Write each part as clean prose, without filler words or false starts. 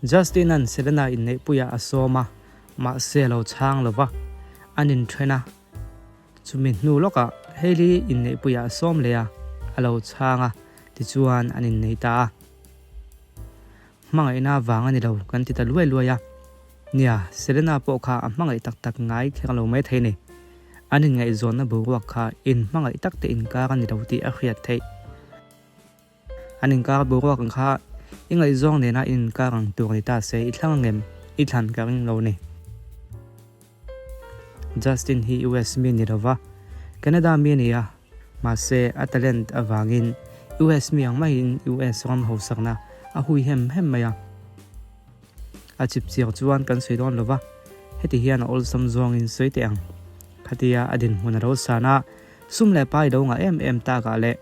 Justin-a'n Selena inneihpuiah a sawm a, mahse a lo chhang lo va, an inthen a. Chumi hnu lawkah Hailey inneihpuiah a sawm leh a, a lo chhang a, tichuan an innei ta a. Hmangaihna vang a ni lo kan ti ta luai luai a. Nia, Selena pawh kha a hmangaih tak tak ngai kher lo mai thei ni. An inngaihzawnna boruak kha inhmangaih tak te inkar a ni lo tih a hriat theih. An inkar boruak ang kha i ngaihzawng nena in inkar ang tur ni ta se i thlang angem? I thlan ka ring lo ni. Justin hi US mi ni lova, Canada mi a ni a, mahse a talent avangin US mi ang maiin US ram hausakna a hui hem hem mai a. A chip chiang chuan kan sawi dawn lova, heti hian a awlsam zawngin sawi teh ang. Khatia a dinhmun a lo san a, Sum leh pai lo ngah em em takah leh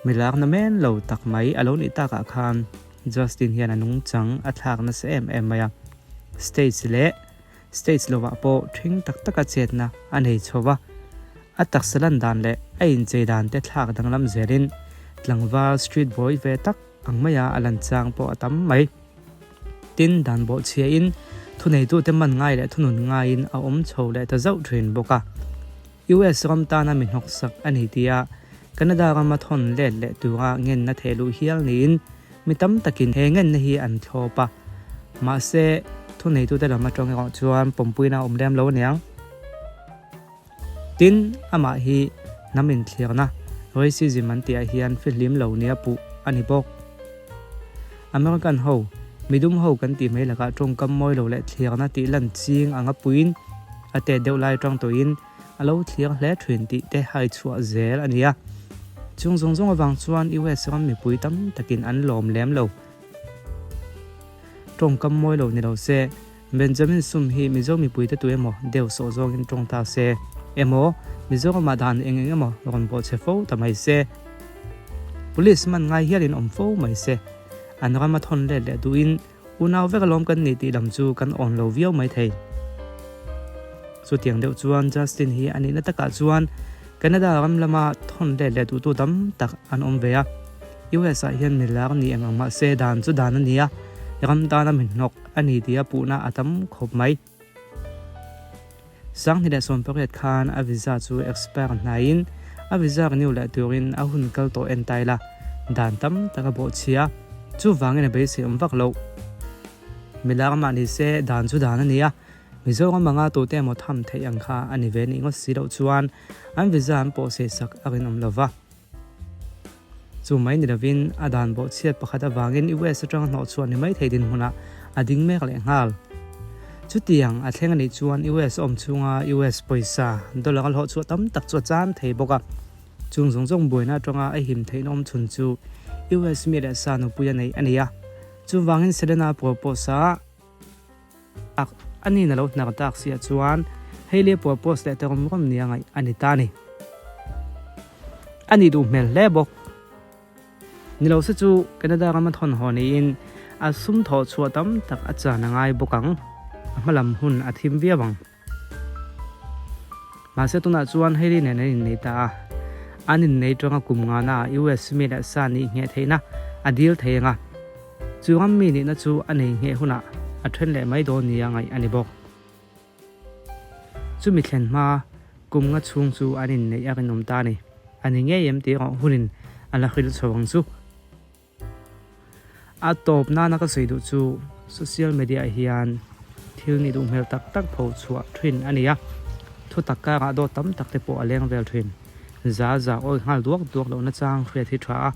mi lakna men lo tak mai a lo nih takah khan Justin hian a nungchang a thlak nasa em em mai a. Stage leh stage lovah pawh ṭhing tak taka chetna a nei chho va, a taksa lan dan leh a inchei dan te thlak danglam zelin tlangval street boy ve tak ang maia a lan chang pawh a tam mai. Tin, dan bawhchhiain thuneitute man ngai leh thunun ngaiin a awm chho leh ta zauh ṭhin bawk a. US ram tana mi hnawksak a ni tia Canada rama thawn let leh tura ngenna theh luh hial niin mi tam takin he ngenna hi an thlawp a. Mahse, thuneitute lam atang erawh chuan pawmpuina a awm lem lo aniang. Tin, amah hi hnam inthlirna, racism an tihah hian fihlim lo nia puh a ni bawk. American ho, midum ho kan tih mai lakah tawngkam mawi lo leh thlirna tih lan ching anga puiin a tet deuh lai atang tawhin a lo thlir hle thin tih te hai chhuah zel a ni a. Chung zawng zawng avang chuan US ram mipui tam takin an lawm lem lo. Tawngkam mawi lo ni lo se, Benjamin Sum hi Mizo mipuite tu emaw deuh sawh zawngin tawng ta se, emaw Mizoramah dan eng eng emaw rawn bawh che fo ta mai se, Police man ngai hialin awm fo mai se, an rama thawn let leh duhin unau vek alawm kan ni tih lam chu kan awn lo viau mai thei. Chutiang deuh chuan Justin hi a nihna takah chuan Canada ram lama thawn let leh duhtu tam tak an awm ve a, US ah hian milar ni eng ang mahse dan chu dan a ni a, ram tana mi hnawk a ni tia puhna a tam khawp mai. 2018 khan a visa chu expire hnaiin a visa renew leh turin a hun kal tawh en tail a, dan tam tak a bawhchhia. Chuvangin a beisei awm vak loh. Milar mah ni se dan chu dan a ni a, Mizoram anga tute emaw tham theih ang kha a ni ve nih ngawt si loh chuan an visa an pawhsei sak a rinawm lo va. Chu mai ni lovin a dan bawhchhiat pakhat avangin US atanga hnawhchhuah ni mai thei dinhmunah a ding mek leh nghal. Chutiang a thleng a nih chuan US awm chhunga US pawisa dollar a hlawhchhuah tam tak chu a chan thei bawk a. Chung zawng zawng buaina atanga a him theihna awm chhun chu US mi leh sa nupui a neih a ni a. Chuvangin Selena propose a a nin a lo hnar tak siah chuan Hailey propose leh ta rawm rawm nia ngaih a ni ta a ni. A nih duh hmel hle bawk. Ni lo se chu Canada rama thawn haw niin a sum thawh chhuah tam tak a chan a ngai bawk ang. A hma lam hun a thim viau ang. Mahse tunah chuan Hailey nen an innei ta a. An innei tanga kum ngana US mi leh sa nih ngheh theihna a dil thei ang a. Chu ram mi nihna chu a nei ngheh hunah a then leh mai dawn nia ngaih a ni bawk. Chumi thlen hma kum nga chhung chu an inneih a rinawm ta a ni. A ni ngei em tih erawh hunin a la hrilh chho ang chu. A tawp nana ka sawi duh chu social media ah hian thil nih duh hmel tak tak pho chhuah thin a ni a, thu tak karah dawt tam tak te pawh a leng vel thin. Za za awi nghal duak duak lohna chang hriat hi tha a,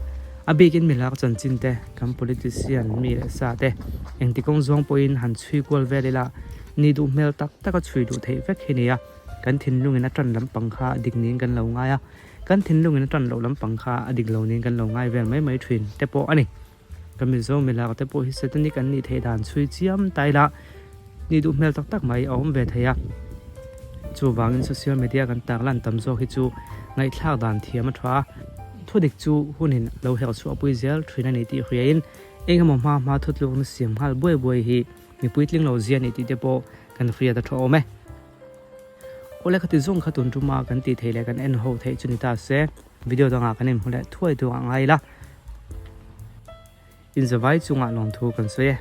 a bikin milak chanchin te, kan politician mi leh sa te engti kawng zawng pawhin han chhui kual vel ila nih duh hmel tak taka chhui duh theih vek hi nia, kan thinlungin a tan lampang kha dik niin kan lo ngai a. Kan thinlungin a tan loh lampang kha a dik lo niin kan lo ngai vel mai mai thin te pawh a ni. Ka Mizo milak te pawh hi satanic an nih theih dan chhui chiam ta ila nih duh hmel tak tak mai a awm ve thei a. Chuvangin social media kan tak lan tam zawk hi chu ngaihthlak dan thiam a tha a. Thudik chu hunin a lo herh chhuah pui zel thin a ni tih hriain eng emaw hma hma thutlukna siam nghal buai buai hi mipui tling lo zia a nih tih te pawh kan hriat a tha awm e. Awle khati zawng kha tun tuma kan tih theih leh kan en ho theih chu ni ta se video dangah kan inhmu leh thuai tur a ngai ila. Inzavai chungah lawmthu kan sawi e.